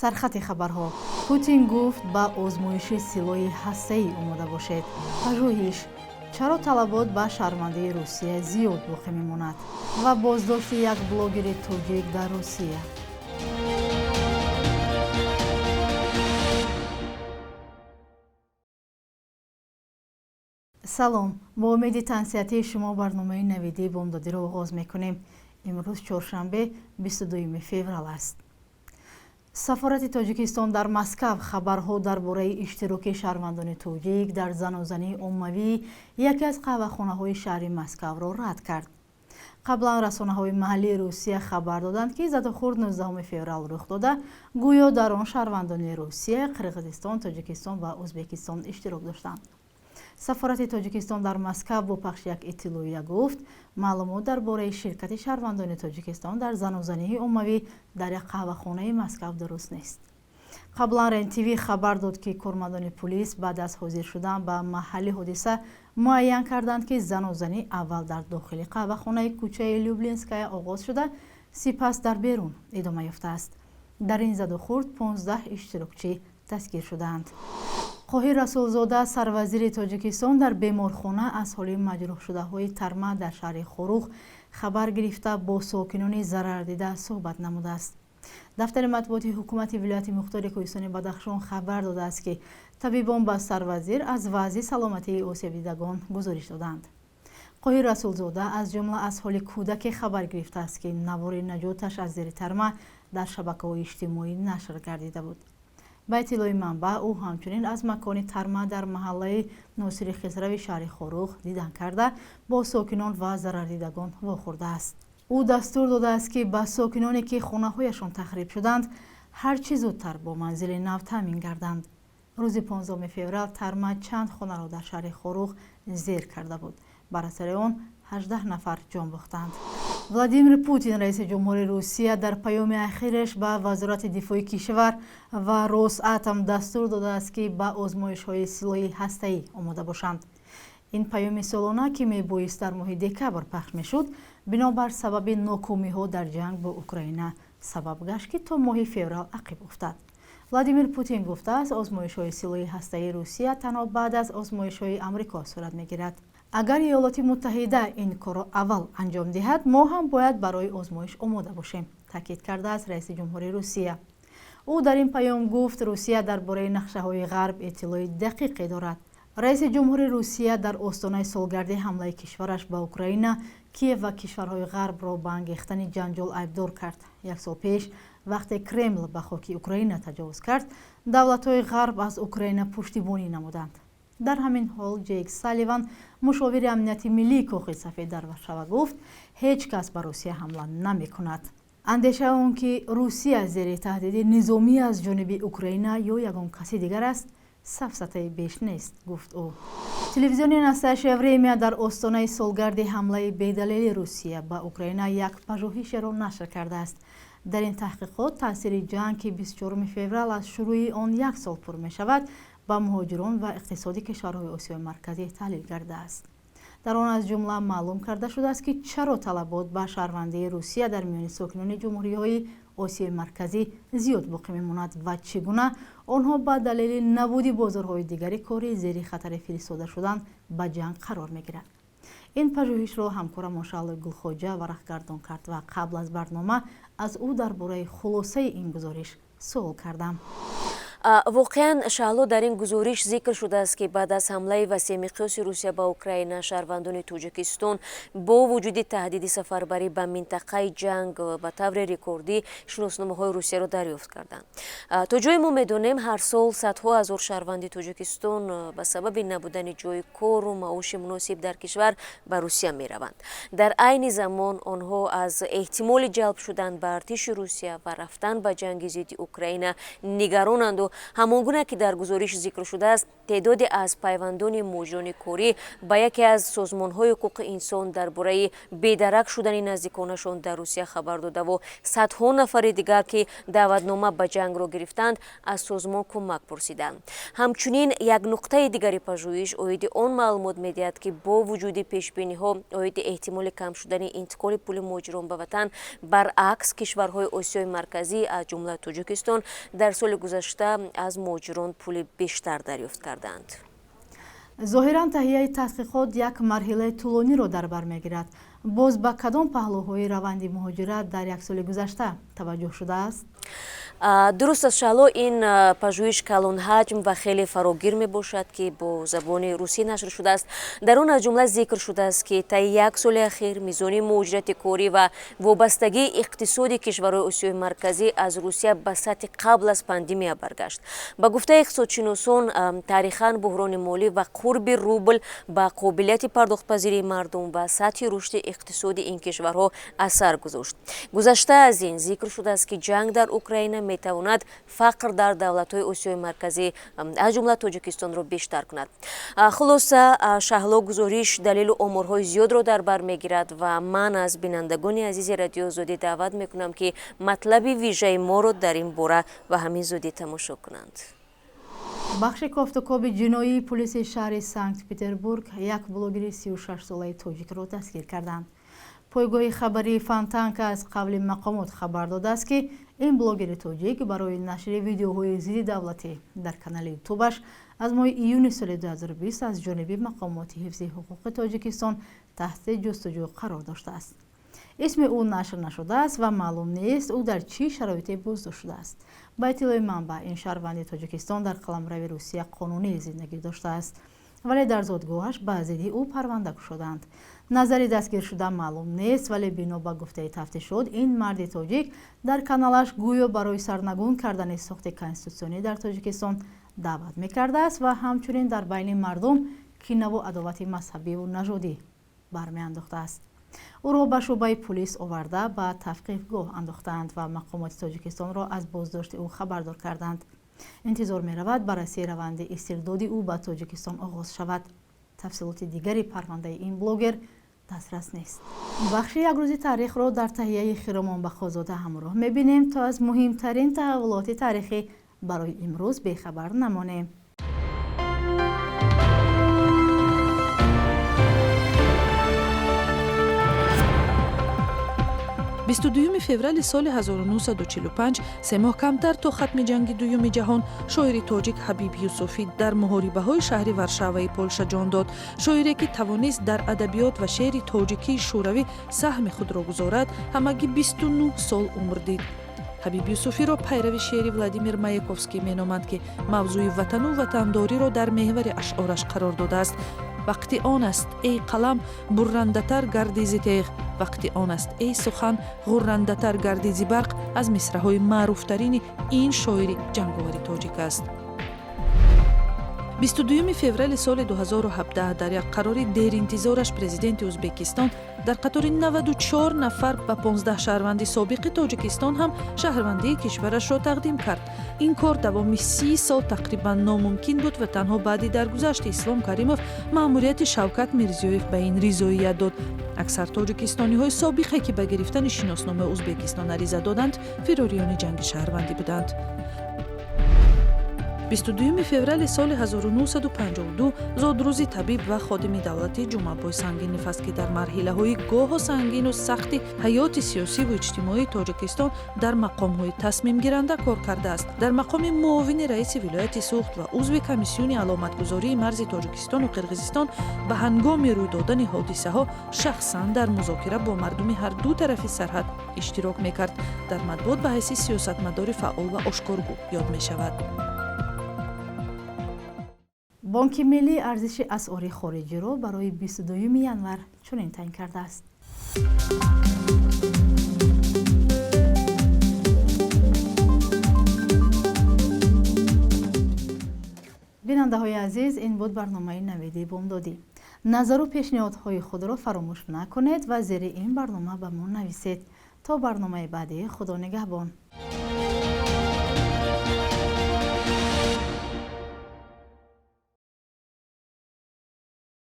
Сархати хабарҳо: Путин гуфт, ба озмоиши силоҳи ҳастаӣ омода бошед. Пажӯҳиш: чаро талабот ба шаҳрвандии Русия зиёд боқӣ мемонад, ва боздошти як блогери тоҷик дар Русия. Салом, бо умеди тансиҳатии шумо барномаи навидии бомдодиро оғоз мекунем. Имрӯз чоршанбе, 22 феврал аст. Сафорати Тоҷикистон дар Москав хабарҳо дар бораи иштироки шаҳрвандони тоҷик дар занозании оммавии яке аз қаҳвахонаҳои шаҳри Москавро рад кард. Қаблан расонаҳои маҳаллии Русия хабар доданд, ки задухӯрд 19 феврал рух дода, гӯё дар он шаҳрвандони Русия, Қирғизистон, Тоҷикистон ва Ӯзбекистон иштирок доштанд. Сафорати Тоҷикистон дар Москав бо пахши як иттилоия гуфт, маълумот дар бораи ширкати шаҳрвандони Тоҷикистон дар занозании оммавӣ дар як қаҳвахонаи Москав дуруст нест. Қаблан РЕН-ТВ хабар дод, ки кормандони пулис баъд аз ҳозир шудан ба маҳалли ҳодиса муайян карданд, ки занозанӣ аввал дар дохили қаҳвахонаи кӯчаи Люблинская оғоз шуда, сипас дар берун идома ёфтааст. Дар ин задухӯрд 15 иштирокчӣ дастгир шудаанд. Қоҳир Расулзода, сарвазири Тоҷикистон, дар беморхона аз ҳоли маҷрӯҳшудаҳои тарма дар шаҳри Хоруғ хабар гирифта, бо сокинони зарардида суҳбат намудааст. Дафтари матбуоти ҳукумати вилояти мухтори Кӯҳистони Бадахшон хабар додааст, ки табибон ба сарвазир аз вазъи саломатии осебдидагон гузориш доданд. Қоҳир Расулзода аз ҷумла аз ҳоли кӯдаке хабар гирифтааст, ки навори наҷоташ аз зери тарма дар шабакаҳои иҷтимоӣ нашр гардида буд. Ба иттилои манбаъ, ӯ ҳамчунин аз макони тарма дар маҳаллаи Носири Хисрави шаҳри Хоруғ дидан карда, бо сокинон ва зарардидагон вохӯрдааст. Ӯ дастур додааст, ки ба сокиноне, ки хонаҳояшон тахриб шуданд, ҳар чӣ зудтар бо манзили нав таъмин гарданд. Рӯзи 15 феврал тарма чанд хонаро дар шаҳри Хоруғ зер карда буд. Бар асари он 18 нафар ҷон бохтанд. Владимир Путин, раиси ҷумҳури Русия, дар паёми ахираш ба Вазорати дифои кишвар ва Росатом дастур додааст, ки ба озмоишҳои силоҳи ҳастаӣ омода бошанд. Ин паёми солона, ки мебоист дар моҳи декабр пахш мешуд, бинобар сабаби нокомиҳо дар ҷанг бо Украина сабаб гашт, ки то моҳи феврал ақиб уфтад. Владимир Путин гуфтааст, озмоишҳои силоҳи ҳастаии Русия танҳо баъд аз озмоишҳои Амрико сурат мегирад. Агар Иёлоти Муттаҳида ин корро аввал анҷом диҳад, мо ҳам бояд барои озмоиш омода бошем, таъкид кардааст раиси ҷумҳури Русия. Ӯ дар ин паём гуфт, Русия дар бораи нақшаҳои Ғарб иттилои дақиқе дорад. Раиси ҷумҳури Русия дар остонаи солгарди ҳамлаи кишвараш ба Украина Киев ва кишварҳои Ғарбро ба ангехтани ҷанҷол айбдор кард. Як сол пеш, вақте Кремл ба хоки Украина таҷовуз кард, давлатҳои Ғарб аз Украина пуштибонӣ намуданд. Дар ҳамин ҳол Ҷейк Салливан, мушовири амнияти миллии Кохи Сафед дар Варшава, гуфт, ҳеҷ кас ба Русия ҳамла намекунад. Андешаи он ки Русия зери таҳдиди низомӣ аз ҷониби Украина ё ягон каси дигар аст, сафсатаи беш нест, гуфт ӯ. Телевизиони Настоящее время дар остонаи солгарди ҳамлаи бедалели Русия ба Украина як пажӯҳишеро нашр кардааст. Дар ин таҳқиқот таъсири ҷанг, ки 24 феврал аз шурӯи он як сол пур мешавад, ба муҳоҷирон ва иқтисоди кишварҳои Осиёи Марказӣ таҳлил гардааст. Дар он аз ҷумла маълум карда шудааст, ки чаро талабот ба шаҳрвандии Русия дар миёни сокинони ҷумҳуриҳои Осиёи Марказӣ зиёд боқӣ мемонад ва чӣ гуна онҳо ба далели набуди бозорҳои дигари корӣ зери хатари фиристода шудан ба ҷанг қарор мегиранд. Ин пажӯҳишро ҳамкорамон Шаҳлои Гулхоҷа варақгардон кард ва қабл аз барнома аз ӯ дар бораи хулосаи ин гузориш суол кардам. Воқеан, Шаҳло, дар ин гузориш зикр шудааст, ки баъд аз ҳамлаи васеъмиқёси Русия ба Украина шаҳрвандони Тоҷикистон бо вуҷуди таҳдиди сафарбарӣ ба минтақаи ҷанг ба таври рекордӣ шиносномаҳои Русияро дарёфт карданд. То ҷое мо медонем, ҳар сол садҳо ҳазор шаҳрванди Тоҷикистон ба сабаби набудани ҷои кору маоши муносиб дар кишвар ба Русия мераванд. Дар айни замон онҳо аз эҳтимоли ҷалб шудан ба артиши Русия ва рафтан ба ҷанги зидди Украина нигаронанду Ҳамон гуна ки дар гузориш зикр шудааст, теъдоде аз пайвандони муҳоҷирони корӣ ба яке аз созмонҳои ҳуқуқи инсон дар бораи бедарак шудани наздиконашон дар Русия хабар додаву садҳо нафари дигар, ки даъватнома ба ҷангро гирифтанд, аз созмон кӯмак пурсиданд. Ҳамчунин як нуқтаи дигари пажӯҳиш оиди он маълумот медиҳад, ки бо вуҷуди пешбиниҳо оиди эҳтимоли кам шудани интиқоли пули муҳоҷирон ба ватан, баръакс кишварҳои Осиёи Марказӣ, аз ҷумла Тоҷикистон, дар соли гузашта аз муҳоҷирон пули бештар дарёфт карданд. Зоҳиран таҳияи таҳқиқот як марҳилаи тӯлониро дар бар мегирад. Боз ба кадом паҳлӯҳои раванди муҳоҷират дар як соли гузашта таваҷҷӯҳ шудааст? Дуруст аст, Шаҳло, ин пажӯҳиш калонҳаҷм ва хеле фарогир мебошад, ки бо забони русӣ нашр шудааст. Дар он аз ҷумла зикр шудааст, ки таи як соли ахир мизони муҳоҷирати корӣ ва вобастагии иқтисоди кишварҳои Осиёи Марказӣ аз Русия ба сатҳи қабл аз пандемия баргашт. Ба гуфтаи иқтисодшиносон, таърихан буҳрони молӣ ва қурби рубл ба қобилияти пардохтпазирии мардум ва сатҳи рушди иқтисоди ин кишварҳо асар гузошт. Гузашта аз ин зикр шудааст, ки ҷанг дар Украина метавонад фақр дар давлатҳои Осиёи Марказӣ, аз ҷумла Тоҷикистонро бештар кунад. Хулоса, Шаҳло, гузориш далелу оморҳои зиёдро дар бар мегирад ва ман аз бинандагони азизи Радиои Озодӣ даъват мекунам, ки матлаби вижаи моро дар ин бора ба ҳамин зудӣ тамошо кунанд. Бахши кофтукоби ҷиноии пулиси шаҳри Санкт-Петербург як блогери 36-солаи тоҷикро дастгир карданд. Пойгоҳи хабарии Фонтанка аз қавли мақомот хабар додааст, ки ин блогери тоҷик барои нашри видеоҳои зидди давлатӣ дар канали ютубаш аз моҳи июни соли 2020 аз ҷониби мақомоти ҳифзи ҳуқуқи Тоҷикистон таҳти ҷустуҷӯ қарор доштааст. Исми ӯ нашр нашудааст ва маълум нест, ӯ дар чӣ шароите боздошт шудааст. Ба иттилои манбаъ, ин шаҳрванди Тоҷикистон дар қаламрави Русия қонунӣ зиндагӣ доштааст, вале дар зодгоҳаш ба зидди ӯ парванда кушоданд. Назари дастгиршуда маълум нест, вале бино ба гуфтаи тафтишот, ин марди тоҷик дар каналаш гӯё барои сарнагун кардани сохти конститутсионӣ дар Тоҷикистон даъват мекардааст ва ҳамчунин дар байни мардум кинаву адовати мазҳабиву нажодӣ бармеандохтааст. Ӯро ба шӯъбаи пулис оварда ба тавқифгоҳ андохтаанд ва мақомоти Тоҷикистонро аз боздошти ӯ хабардор карданд. Интизор меравад, баррасии раванди истирдоди ӯ ба Тоҷикистон оғоз шавад. Тафсилоти дигари парвандаи ин блогер дастрас нест. Бахши як рӯзи таърихро дар таҳияи Хиромон Бахозода ҳамроҳ мебинем, то аз муҳимтарин таҳаввулоти таърихӣ барои имрӯз бехабар намонем. 22 феврали соли 1945, 3 моҳ камтар то хатми ҷанги дуюми ҷаҳон, шоири тоҷик Ҳабиб Юсуфӣ дар муҳорибаҳои шаҳри Варшаваи Полша ҷон дод. Шоире, ки тавонист дар адабиёт ва шеъри тоҷикии шӯравӣ саҳми худро гузорад, ҳамагӣ 29 сол умр дид. Ҳабиб Юсуфиро пайрави шеъри Владимир Маяковскӣ меноманд, ки мавзӯи ватану ватандориро дар меҳвари ашъораш қарор додааст. Вақти он аст, эй қалам, буррандатар гарди зи теғ, вақти он аст, эй сухан, ғуррандатар гарди зи барқ, аз мисраҳои маъруфтарини ин шоири ҷанговари тоҷик аст. 22 феврали соли 2017 дар як қарори деринтизораш президенти Ӯзбекистон дар қатори 94 нафар ба 15 шаҳрванди собиқи Тоҷикистон ҳам шаҳрвандии кишварашро тақдим кард. Ин кор давоми 30 сол тақрибан номумкин буд ва танҳо баъди даргузашти Ислом Каримов маъмурияти Шавкат Мирзиёев ба ин ризоият дод. Аксар тоҷикистониҳои собиқе, ки ба гирифтани шиносномаи Ӯзбекистон ариза доданд, фирориёни ҷанги шаҳрвандӣ буданд. 22 феврали соли 1952 зодрӯзи табиб ва ходими давлатии Ҷумъабой Сангинов аст, ки дар марҳилаҳои гоҳу сангину сахти ҳаёти сиёсиву иҷтимоии Тоҷикистон дар мақомҳои тасмимгиранда кор кардааст. Дар мақоми муовини раиси вилояти Суғд ва узви комиссиони аломатгузории марзи Тоҷикистону Қирғизистон ба ҳангоми рӯй додани ҳодисаҳо шахсан дар музокира бо мардуми ҳар ду тарафи сарҳад иштирок мекард. Дар матбуот ба ҳайси сиёсатмадори фаъол ва ошкоргӯ ёд мешавад. Бонки Миллӣ арзиши асъори хориҷиро барои 22 январ чунин таъин кардааст. Бинандаҳои азиз, ин буд барномаи Навиди бомдодӣ. Назару пешниҳодҳои худро фаромӯш накунед ва зери ин барнома ба мо нависед. То барномаи баъдӣ, Худо нигаҳбон.